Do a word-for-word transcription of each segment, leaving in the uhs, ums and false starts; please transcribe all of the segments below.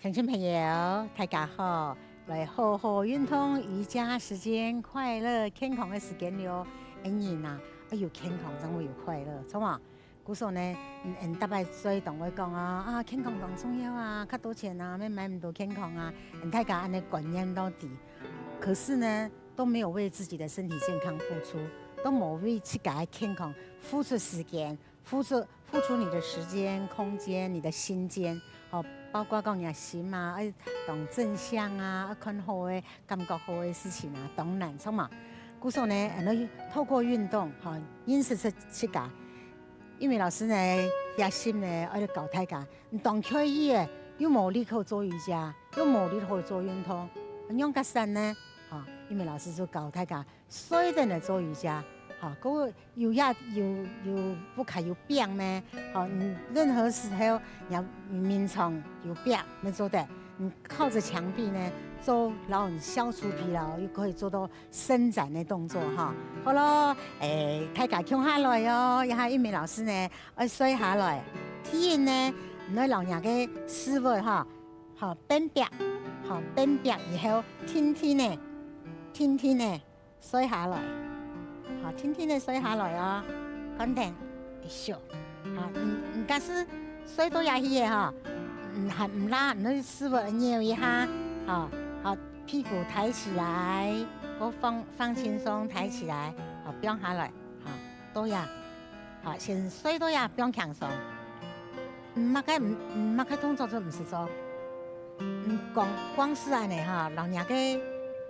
鄉親朋友，大家好！來好好運動，瑜伽時間，快樂健康个時間了。恩人啊，愛有健康正會有快樂，著無？故所呢，嗯，嗯，逐擺所以同𠊎講啊，啊，健康當重要啊，較多錢啊，乜買毋到健康啊，嗯，大家恁呢觀念到底。可是呢，都沒有為自己的身體健康付出，都沒有為自家个健康付出時間， 付出，付出你的時間、空間、你的心間，好，包括講你个心啊，愛當正向啊，愛看好个、感覺好个事情啊，當然，著無？故所呢，𠊎兜透過運動，好，認識自，自家。玉美老師呢，熱心呢，愛教大家，你當𤸁去个，又無力好做瑜伽，又無力好做運動，仰結煞呢？好，玉美老師就教大家 睡等來做瑜伽，好，各位有呀，有，有屋下有壁咩？好，嗯，任何時候，若眠床有壁，乜做得。你靠著牆壁呢，做，然後你消除疲勞，又可以做到伸展的動作哈。好咯，欸，大家共下來哦，這下玉美老師呢，愛睡下來。第一呢，你愛摎若个屎朏哈，好，變壁，好，變壁以後，定定仔，定定仔 睡下來。好，定定仔睡下來哦，看等，會燒。好，你，你假使睡到這去个吼，嗯，還毋罅，你屎朏扭一下，好，好，屁股抬起來，過放，放輕鬆，抬起來，好，放下來，好，到這，好，先睡到這，放輕鬆。 嗯，麼个，嗯，嗯，麼个動作都毋使做。嗯，光，光是恁呢哈，摎若个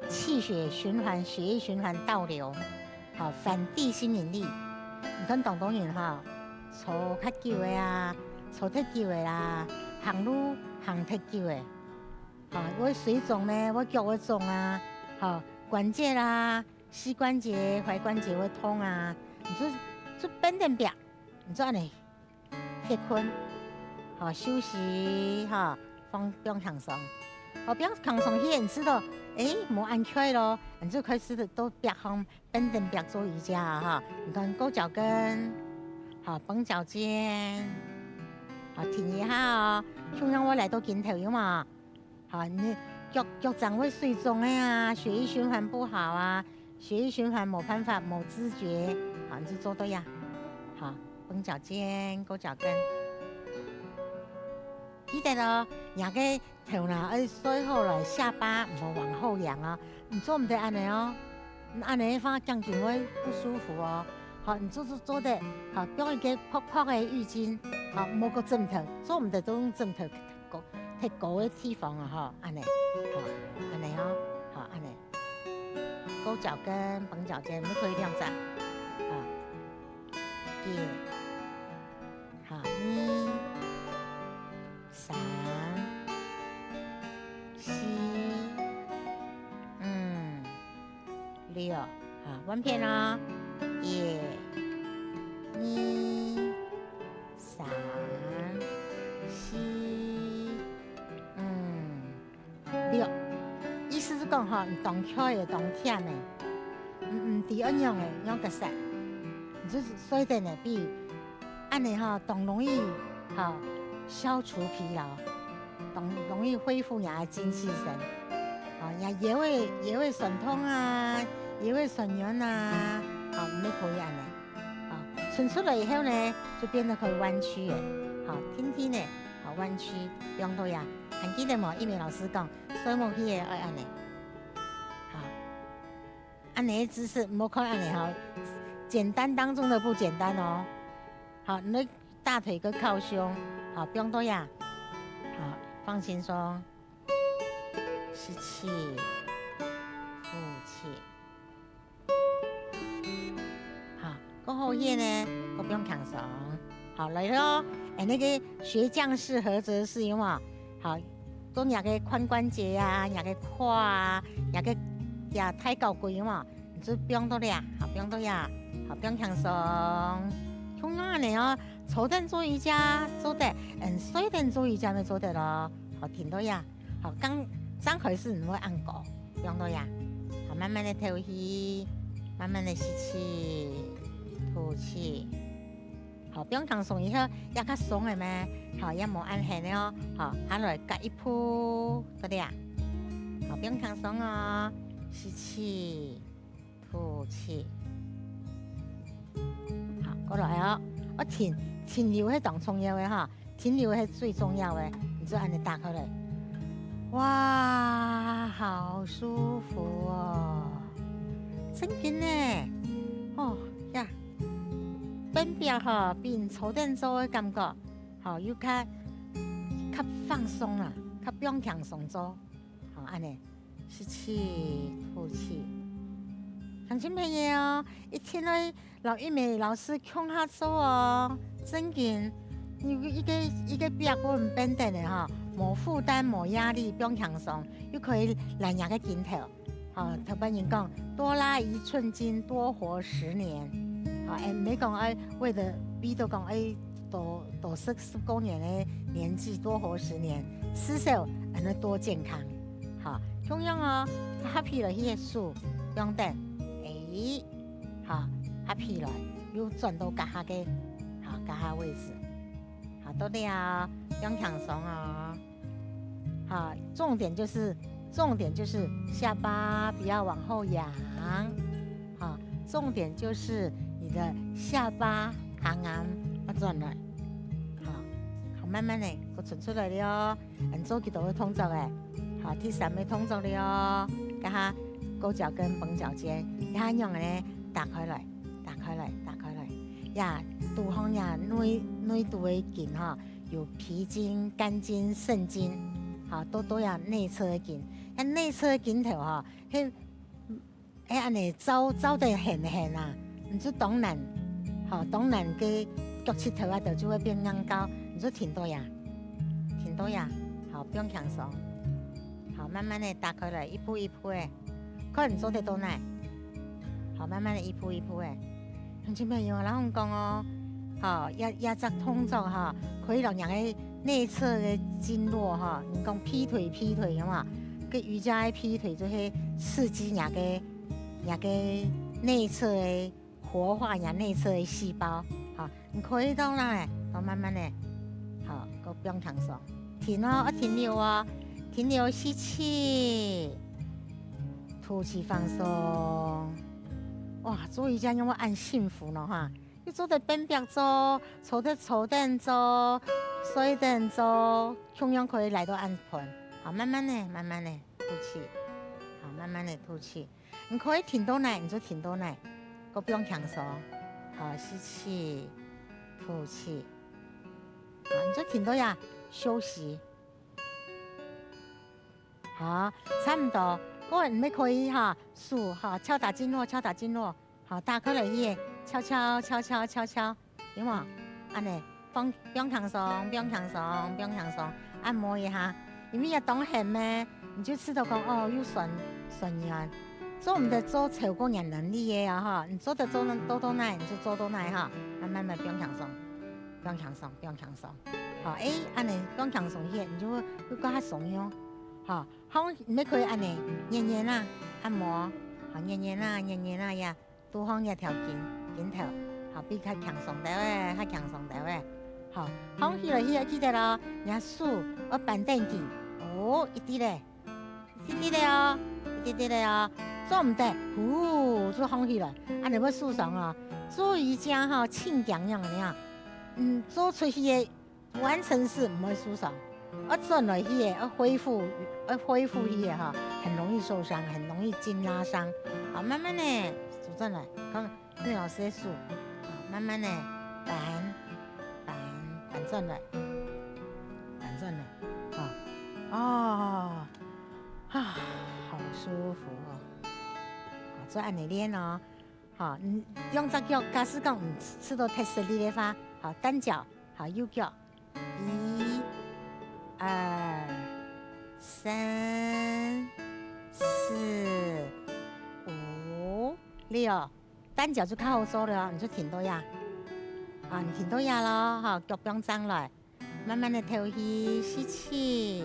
氣血循環、血液循環倒流，好，反地心引力。你看當多人哈，坐較久个啊，坐忒久个啦，行路行忒久个，啊，會水腫咩，會腳會腫啊，好，關節啦，膝關節、踝關節會痛啊，你就，就變等壁，你就恁呢 歇睏，好，休息，好，放，放輕鬆。好，放輕鬆去，你知道，欸，無恁𤸁咯，你就開始到壁項，變等壁做瑜伽啊，哈。你看，勾腳跟，好，繃腳尖，好，停一下哦。共樣會來到肩頭，有無？ 好，你腳，腳掌會水腫个啊，血液循環不好啊，血液循環無辦法，無知覺，好，你就做到這，好，繃腳尖，勾腳跟。記得哦，若个頭那愛睡好來，下巴毋好往後仰哦，你做毋得恁呢哦。你恁呢个話，頸根會不舒服哦。好，你做，做，做得，好，放一個薄薄个浴巾，好，無個枕頭，做毋得都用枕頭 高，忒高个地方啊，吼，恁呢，吼，恁呢吼，吼，恁呢。勾腳跟，繃腳尖，你可以兩隻，啊，一，好，二，三，四，嗯，六，好，換片哦，一，二， 三，四，五，六。意思係講吼，你當𤸁个、當悿个，你毋知愛仰仔，仰結煞，你就睡等仔，比恁呢吼，當容易吼消除疲勞，當容易恢復若个精氣神。吼，若腰仔，腰仔痠痛啊，腰仔痠軟啊，吼，你乜可以恁呢。 好，伸出來以後呢，就變得可以彎曲了。好，定定仔，好，彎曲，放到這。還記得無？一鳴老師講，睡目去个愛恁呢。好，恁呢个姿勢，毋好看恁呢吼，簡單當中的不簡單哦。好，你个大腿跟靠胸，好，放到這。好，放輕鬆。 吸氣，吐氣。好，過後夜呢，過放輕鬆。好，來咯，哎，那個學將式、合則式有無？好，做若个髖關節啊，若个胯啊，若个呀，大腳骨有無？ 你就放到這，好，放到這，好，放輕鬆。共樣呢哦，坐等做瑜伽做得，嗯，睡等做瑜伽乜做得咯。好，停到這，好，剛，剛開始你會恁高，放到這，好，慢慢的敨氣，慢慢的吸氣，吐氣。好，放輕鬆以後，也較鬆个咩？好，也無恁㤼个哦。好，下來隔一步，到這啊。好，放輕鬆哦，吸氣，吐氣。好，過來哦。哦，停，停留係當重要个哈，停留係最重要个，你就恁樣打開來。哇，好舒服哦！真緊呢，哦呀， 變成吼，比坐等做个感覺，吼，又較，較放鬆啦，較放輕鬆做，吼，恁樣，吸氣，吐氣。鄉親朋友，一定愛摎玉美老師共下做哦，真緊，你一個，一個壁毋變等个吼，無負擔、無壓力，放輕鬆，又可以懶人个筋頭。 吼，頭擺人講，多拉一寸筋，多活十年。吼，誒，毋係講愛為著比到講，誒，多，多食十過年个年紀，多活十年，至少恁樣多健康。吼，共樣哦，合起來，佢个手放等，誒，吼，合起來，又轉到該下个，吼，該下位置。好，到這啊，放輕鬆哦。 哈，重點就是，重點就是下巴不要往後仰，哈，重點就是你的下巴還啱要轉來，哈，好，慢慢个，佢伸出來了哦，恁做幾多个動作誒，好，第三个動作了哦，該下勾腳跟繃腳尖，該下仰仔呢，打開來，打開來，打開來，呀，肚項呀，內，內肚个筋哈， 有脾經、肝經、腎經，吼，都，都有內側个筋。該內側个筋頭吼，係，係恁樣走，走得很，很啊，你就當然，吼，當然个腳膝頭啊，就，就會變硬高，你就停到呀，停到呀，好，放輕鬆，好，慢慢个打開來，一步一步个。 看你做得到哪。好，慢慢个一步一步个。鄉親朋友，𠊎摎你講哦，吼，這，這隻動作吼，可以讓人个內側个經絡吼，你講劈腿，劈腿有無？該瑜伽个劈腿就係刺激人个，人个內側个，活化人內側个細胞，吼， 你可以動啦，好，慢慢个，好，過放輕鬆。停哦，愛停留哦，停留吸氣，吐氣放鬆。哇，做瑜伽有無恁幸福呢哈？又做得變壁做，坐得坐等做，睡等做，共樣可以來到恁寬。好，慢慢个，慢慢个，吐氣。好，慢慢个吐氣。 你可以停到哪，你就停到哪，過放輕鬆。好，吸氣，吐氣。好，你就停到呀，休息。好，差毋多。過你乜可以哈，手哈，敲打筋絡，敲打筋絡。好，打開來去，敲敲敲敲敲敲。 有無？恁樣，放，放輕鬆，放輕鬆，放輕鬆，按摩一下。因為也當絚咩，你就知道講，哦，又痠，痠軟。做毋得做超過你能力个啊，吼。你做得做到到哪，你就做到哪，吼。慢慢个放輕鬆，放輕鬆，放輕鬆。好，誒，恁樣放輕鬆去，你就會，會較鬆喲。好，好，你乜可以恁樣，捏捏啦，按摩，好，捏捏啦，捏捏啦呀。 肚項這條筋，筋頭，好，比較輕鬆兜仔，較輕鬆兜仔。好，䟘起來去愛記得哦，若手愛扳等佢，哦，一滴咧，一滴滴咧哦，一滴滴咧哦，做毋得，呼，就䟘起來，恁樣會受傷哦。做瑜伽吼，輕輕樣呢，嗯，做出去个 完成式毋會受傷，愛轉來去个，愛恢復，愛恢復去个哈，很容易受傷，很容易筋拉傷。好，慢慢个，收轉來，看對老師个手，好，慢慢个扳，扳，扳轉來，扳轉來，好，哦，啊，好舒服哦。好，做恁樣練哦。好，嗯，兩隻腳，假使講毋試著忒食力个話，好，單腳，好，右腳， 一、二、三、四、五、六，單腳就較好做了，你就停到這。啊，你停到這咯，吼，腳放正來，慢慢个敨氣，吸氣，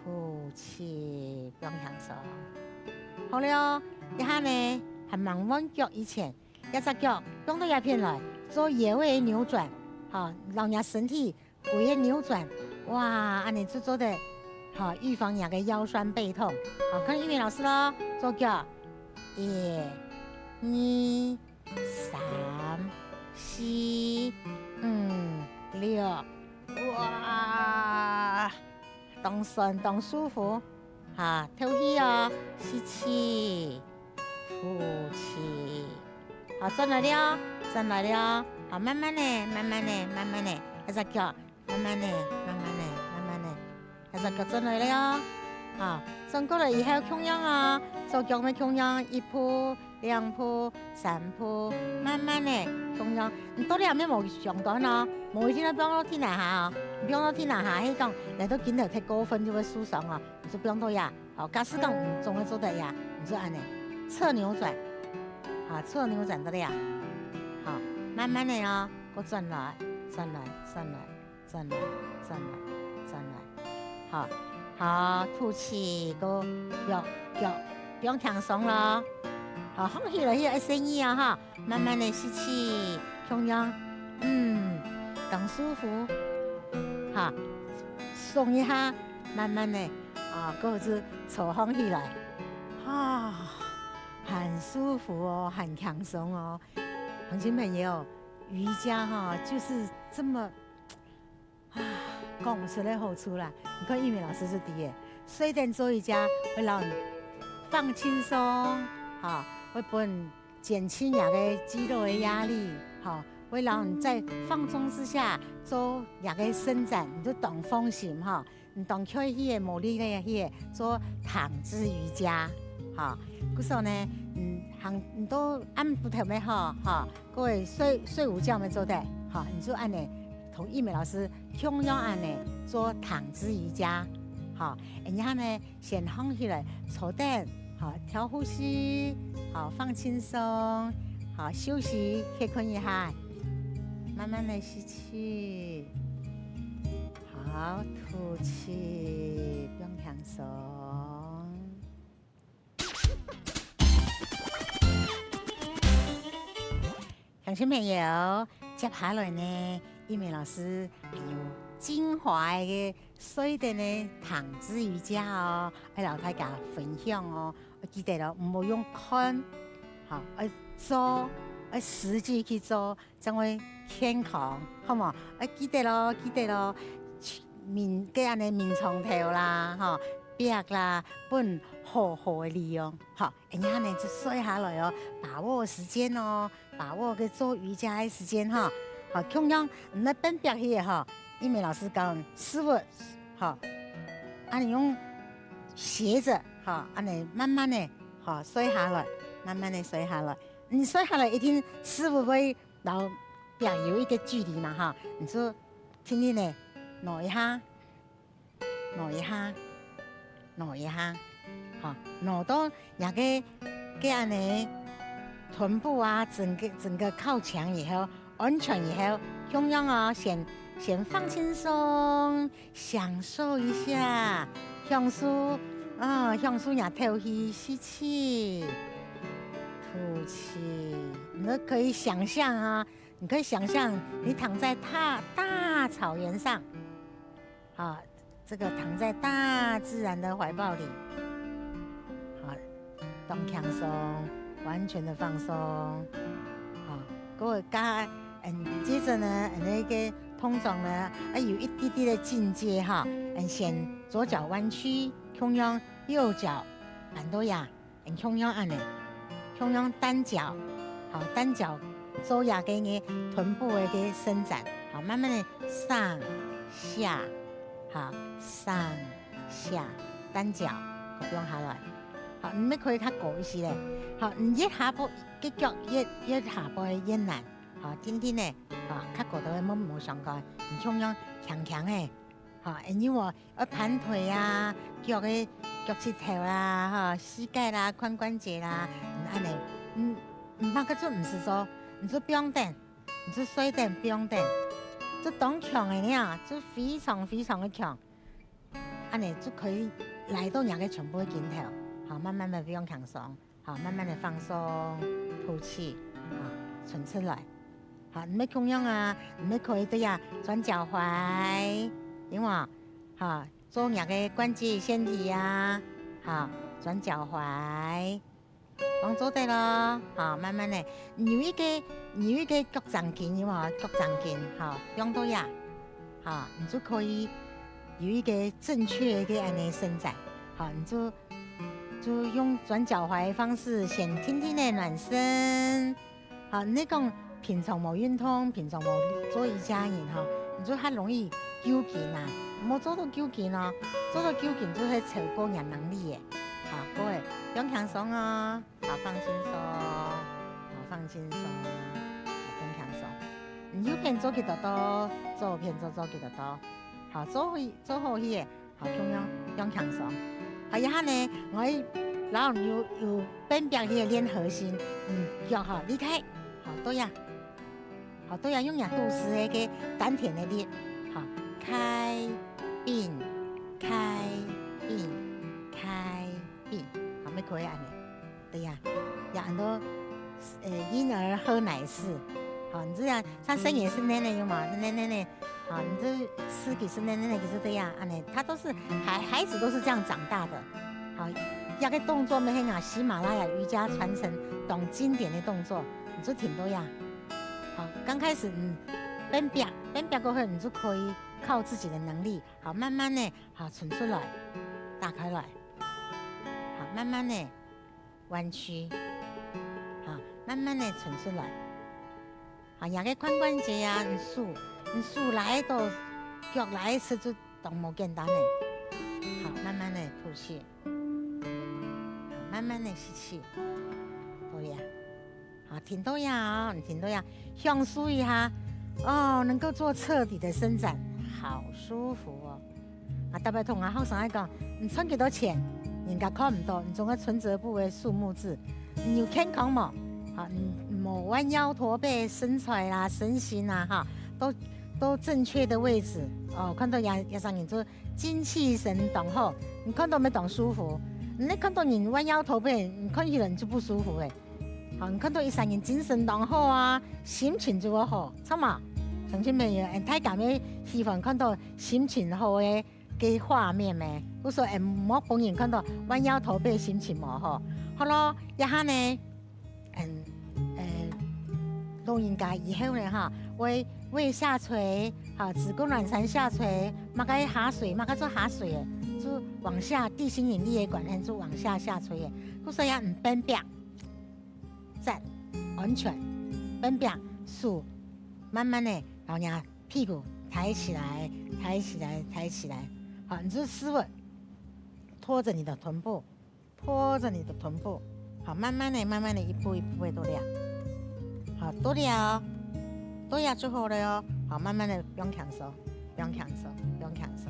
吐氣，放輕鬆。好了，這下呢，還吂換腳以前， 這隻腳放到這片來，做腰个扭轉，吼，摎若身體歸个扭轉，哇，恁樣就做得，吼，預防若个腰痠背痛。好，看玉美老師咯，左腳，一、二、三、四、五、六，哇，當痠當舒服。 好，透氣哦，吸氣，吐氣。好，轉來了，轉來了。好，慢慢个，慢慢个，慢慢个，一隻腳，慢慢个，慢慢个，慢慢个，一隻腳轉來了。好，轉過來以後共樣哦，左腳乜共樣，一步、兩步、三步，慢慢个共樣。你到這還無上段哦，無一定愛放到地泥下哦。你放到地泥下，係講來到筋頭忒過分就會受傷哦。 你就放到這，好，假使講你總係做得這，你就恁樣，側扭轉，好，側扭轉到這，好，慢慢个哦，過轉來，轉來，轉來，轉來，轉來，轉來，好，好，吐氣，過腳，腳，放輕鬆咯，好，䟘起來，去愛細義啊哈。 慢慢个吸氣，共樣，嗯，當舒服。好，鬆一下，慢慢个，啊，過就坐䟘起來，啊，很舒服哦，很輕鬆哦。鄉親朋友，瑜伽哈，就是這麼 啊，講毋出个好處啦。你看玉美老師就知个，睡等做瑜伽會摎你放輕鬆，哈，會分你減輕若个肌肉个壓力，哈，會摎你在放鬆之下做若个伸展，你就當放心哈。你當氣个、無力个，做躺姿瑜伽，哈。故所呢，嗯，行，你都暗晡頭乜好，哈，各位睡，睡午覺乜做得，哈，你就恁樣 同玉美老師共樣恁樣做躺姿瑜伽，好，然後呢，先䟘起來，坐等，好，調呼吸，好，放輕鬆，好，休息，歇睏一下，慢慢个吸氣，好，吐氣，放輕鬆。 鄉親朋友，接下來呢，玉美老師還有精華个睡等个躺姿瑜伽哦，愛摎大家分享哦。愛記得哦，毋好用看，好，愛做，愛實際去做，正會健康，好無？愛記得咯，記得咯，眠，該恁樣眠床頭啦，吼，壁啦，分好好个利用，好。 然後呢，就睡下來哦，把握時間哦，把握个做瑜伽个時間哈。好，共樣，你愛變壁去个哈，玉美老師教你，屎朏，好，恁樣用斜著，哈，恁樣慢慢个，好，睡下來，慢慢个睡下來。你睡下來一定屎朏會摎壁有一個距離嘛哈，你就輕輕个挪一下， 挪一下，挪一下，好，挪到若个，个恁樣，臀部啊，整個，整個靠牆以後，安全以後，共樣哦，先，先放輕鬆，享受一下，享受，啊，享受若透氣，吸氣，吐氣。你都可以想像啊，你可以想像你躺在大，大草原上， 啊，這個躺在大自然的懷抱裡，啊，當輕鬆，完全的放鬆，啊，各位家，嗯，接著呢，嗯，那個動作呢，啊，有一滴滴的進階哈，嗯，先左腳彎曲，共樣右腳扳到這， 共樣恁樣，共樣單腳，好，單腳做這個呢，臀部个个伸展，好，慢慢个上下，好，上下，單腳，好，放下來，好，你乜可以較高一些咧，好，你越下背，个腳越，越下背越難，好，定定个，好，較高度个無，無相干，你共樣輕輕个，好，因為我 愛盤腿啊，腳个，腳膝頭啦，吼，膝蓋啦，髖關節啦，嗯，恁樣，嗯，毋怕，該就毋使做，你就放等，你就睡等，放等，這當強个呢，這非常非常个強，恁樣就可以拉到若个全部个筋頭，好，慢慢个放輕鬆。 好，慢慢个放鬆，吐氣，好，伸出來。好，你乜共樣啊，你乜可以對呀，轉腳踝，有無？好，做若个關節、身體啊，好，轉腳踝，當做得咯，好，慢慢个，扭一个，扭一个腳掌筋，有無？腳掌筋，好，用到呀，好，你就可以有一个正確个恁呢伸展，好，你就就用轉腳踝个方式，先定定个暖身。好，你講平常無運動，平常無做瑜伽个人吼，你就較容易糾筋啊。莫做到糾筋哦，做到糾筋就係超過若能力个。好，各位，放輕鬆哦，好，放輕鬆，好，放輕鬆，好，放輕鬆。你右片做幾多多，左片做做幾多多。好，做好做好去个。 好，共樣，放輕鬆。好，這下呢，𠊎摎你有，有變變去練核心，嗯，腳吼，離開，好，對呀，好，對呀，用若肚屎个，个丹田个力，好，開，併，開，併，開，併，好，乜可以恁呢。 對呀，也很多，呃，嬰兒喝奶是，好，你知道，像生也是奶奶有嘛，是奶奶呢，好，你這吃佢是奶奶呢，佢是這樣，恁呢，他都是，孩，孩子都是這樣長大的，好，這个動作乜係啊，喜馬拉雅瑜伽傳承當經典个動作，你就停到呀，好，剛開始，嗯，變變，變變過後，你就可以靠自己的能力，好，慢慢的，好，伸出來，打開來，好，慢慢的。 彎曲，好，慢慢的伸出來。好，若个髖關節啊，你手，你手拉到，腳拉直就當無簡單了。好，慢慢的吐氣，好，慢慢的吸氣，好呀。好，停到呀哦，你停到呀，享受一下，哦，能夠做徹底的伸展，好舒服哦。 啊，特別同𠊎學生仔講，你賺幾多錢，人家看毋到，你總愛存摺簿个數目字。你有健康無？好，你無彎腰駝背，身材啦、身形啊，哈，都，都正確的位置。哦，看到這，這生人就精氣神當好，你看到乜當舒服。你看到人彎腰駝背，你看起來你就不舒服誒。 好，你看到一儕人精神當好啊，心情就會好，著無？鄉親朋友，𫣆大家乜喜歡看到心情好个，个畫面咩？故所𫣆莫分人看到彎腰駝背心情無好。好咯，這下呢，嗯，呃，老人家以後呢，哈，會胃下垂，哈，子宮卵巢下垂，麼个下垂，麼个做下垂个，就往下，地心引力个關係，就往下下垂个，故所也毋方便。 站，安全，放平，手慢慢的，然後呢，屁股抬起來，抬起來，抬起來。好，你就屎朏，拖著你的臀部，拖著你的臀部。好，慢慢的，慢慢的，一步一步的到這。好，到這哦，到這就好了哦。好，慢慢的，放輕鬆，放輕鬆，放輕鬆。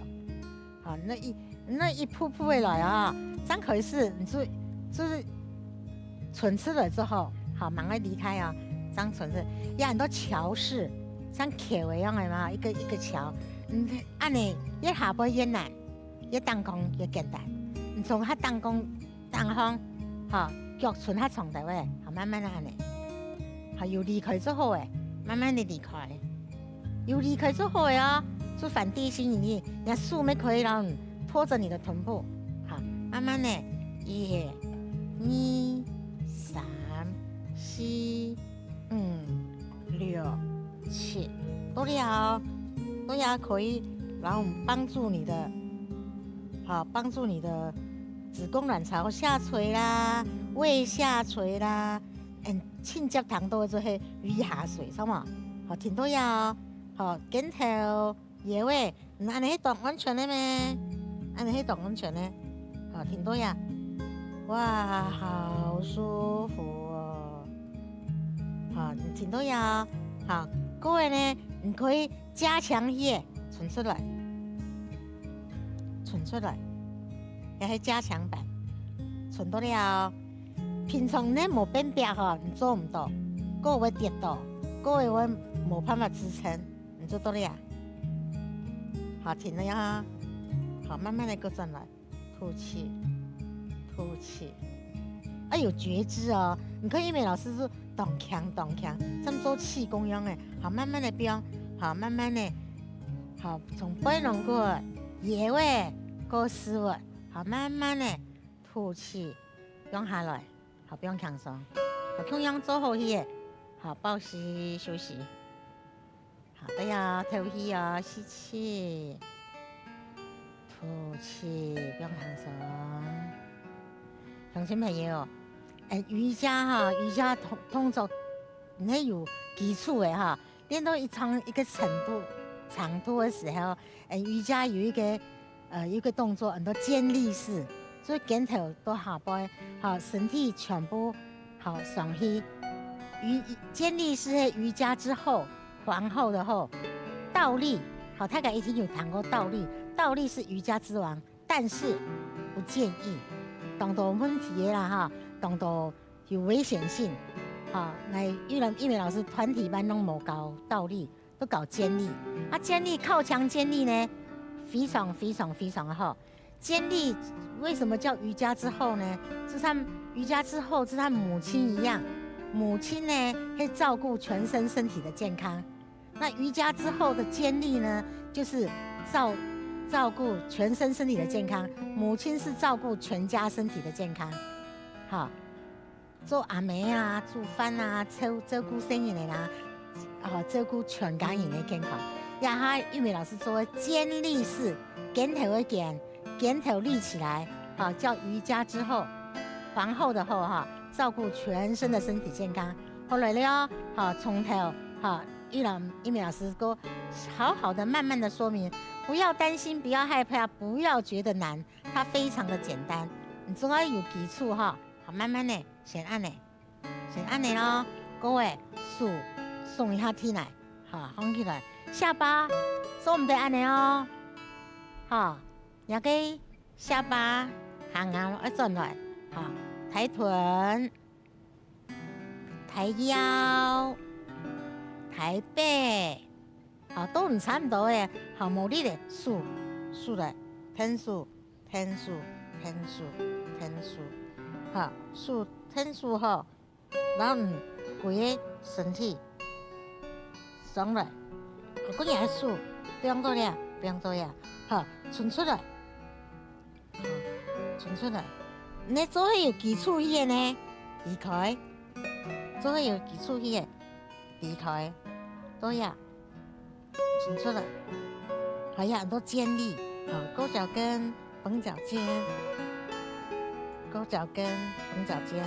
好，你一，你一步步的來啊，正開始，你就，就是伸直了之後，好，慢慢離開啊，正伸直。有很多橋式，像橋一樣的嘛，一個，一個橋，嗯，恁呢，越下背越難，越頂高越簡單。你從較頂高，頂項，好，腳伸較長兜仔，好，慢慢的恁呢。好，有離開就好誒，慢慢的離開。 有離開就好个哦，就反地心引力，若手乜可以摎你拖著你的臀部，好，慢慢的，一、二、三、四、五、六、七，到這哦，到這可以，然後幫助你的，好，幫助你的子宮卵巢下垂啦，胃下垂啦，嗯，盡接聽到个就係胃下垂，著無？好，停到這哦，好，肩頭。 腰仔，你恁呢係當安全个咩？恁呢係當安全个。好，停到這。哇，好舒服哦。好，你停到這哦。好，各位呢，你可以加強一些，伸出來，伸出來，這係加強版，伸到這哦。平常呢無放平吼，你做毋到，過會跌倒，過會無辦法支撐。 你做到了呀？好，停了呀。好，慢慢的過轉來，吐氣，吐氣。要有覺知哦。你看玉美老師是當輕當輕，像做氣功樣个，好，慢慢个放，好，慢慢个，好，從背囊骨、腰仔、過屎朏，好，慢慢个吐氣，放下來，好，放輕鬆，好，共樣做好去个，好，抱膝休息。 好，對哦，透氣哦，吸氣，吐氣，放輕鬆。鄉親朋友，欸，瑜伽哈，瑜伽動，動作，你係有基礎个哈，練到一長，一個程度，程度个時候，欸，瑜伽有一個 呃，一個動作，很多健力士，所以肩頭到下背，好，身體全部好上去。瑜，健力士係瑜伽之后，皇后的后，倒立，好，大家一定有聽過倒立，倒立是瑜伽之王，但是不建議，當多問題个啦哈，當多有危險性，哈，𠊎玉蘭，玉美老師團體班攏無教倒立， 都搞健力。啊，健力，靠牆健力呢，非常非常非常的好。健力為什麼叫瑜伽之后呢？就像瑜伽之后，就像母親一樣，母親呢，會照顧全身身體的健康。那瑜伽之后的健力呢，就是照，照顾全身身体的健康。母亲是照顾全家身体的健康。好， 做阿姆啊，煮飯啊，照，照顧細人仔啦，哦，照顧全家人个健康。這下玉美老師做个健力士，肩頭个肩，肩頭立起來，好，叫瑜伽之后，皇后的后哈，照顧全身的身體健康。好，來了哦，好，從頭，好，玉老，玉美老師過好好的慢慢的說明，不要擔心，不要害怕，不要覺得難，它非常的簡單，你總要有基礎哈，好，慢慢的。 先恁呢，先恁呢咯，各位，手鬆一下起來，好，放起來，下巴做毋得恁呢哦，好，若个下巴下頷愛轉來，好，抬臀，抬腰，抬背，好，都毋差毋多个，好，無力个，手，手來，𢯭手， 𢯭手，𢯭手，𢯭手。好，手，𢯭手吼，摎你歸个身體上來。啊，過來手，放到這，放到這。好，伸出來。好，伸出來。你做得有基礎去个呢，離開。做得有基礎去个，離開。到這。 伸出來。還有很多健力，好，勾腳跟、繃腳尖，勾腳跟、繃腳尖，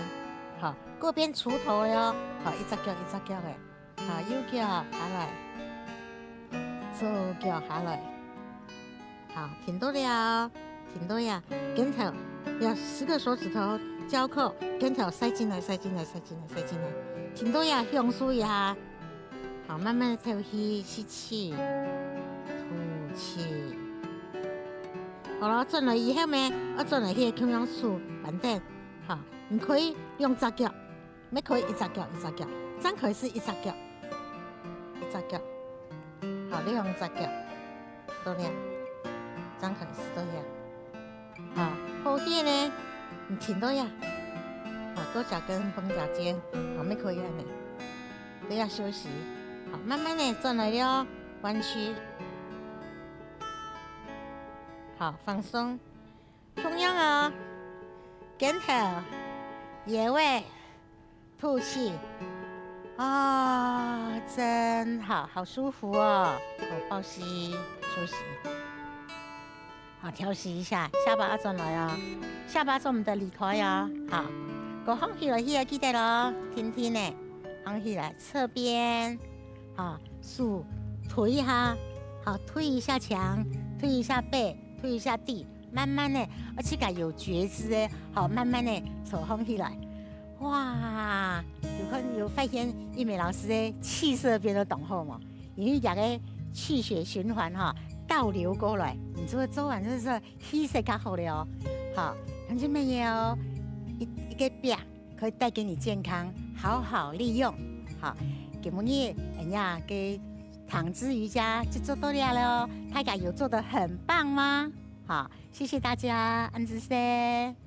好，過變鋤頭了哦，好，一隻腳一隻腳个，好，右腳下來，左腳下來，好，停到了，停到呀，肩頭，要十個手指頭交扣，肩頭塞進來，塞進來，塞進來，塞進來，停到呀，享受一下。 好，慢慢透氣，吸氣，吐氣。好了，轉來以後呢，愛轉來去共樣手板凳，好，你可以兩隻腳，也可以一隻腳，一隻腳，正開始一隻腳，一隻腳，好，兩隻腳，到這，正開始到這。 好，好勢呢，你停到呀。好，勾腳跟、繃腳尖，好，也可以恁呢。都要休息。好，慢慢的轉來了，彎曲。好，放鬆。共樣哦，肩頭、腰仔、 吐氣。啊，真好，好舒服哦。好，抱膝，休息。好，調息一下，下巴要轉來哦。下巴做毋得離開哦。好，過放起來，記得哦，挺挺的，放起來，側邊。好，手推一下，好，推一下牆，推一下背，推一下地。 慢慢的，而且个有覺知的，好，慢慢的坐放起來。哇，有看，有發現玉美老師的氣色變得當好無？因為這個氣血循環哈，倒流過來，你做，做完這個氣色較好了哦。好，鄉親朋友，一，一個餅可以帶給你健康，好好利用。好，今日人家个躺姿瑜伽就做到這了哦，大家有做得很棒嗎？好， 謝謝大家，恁仔細。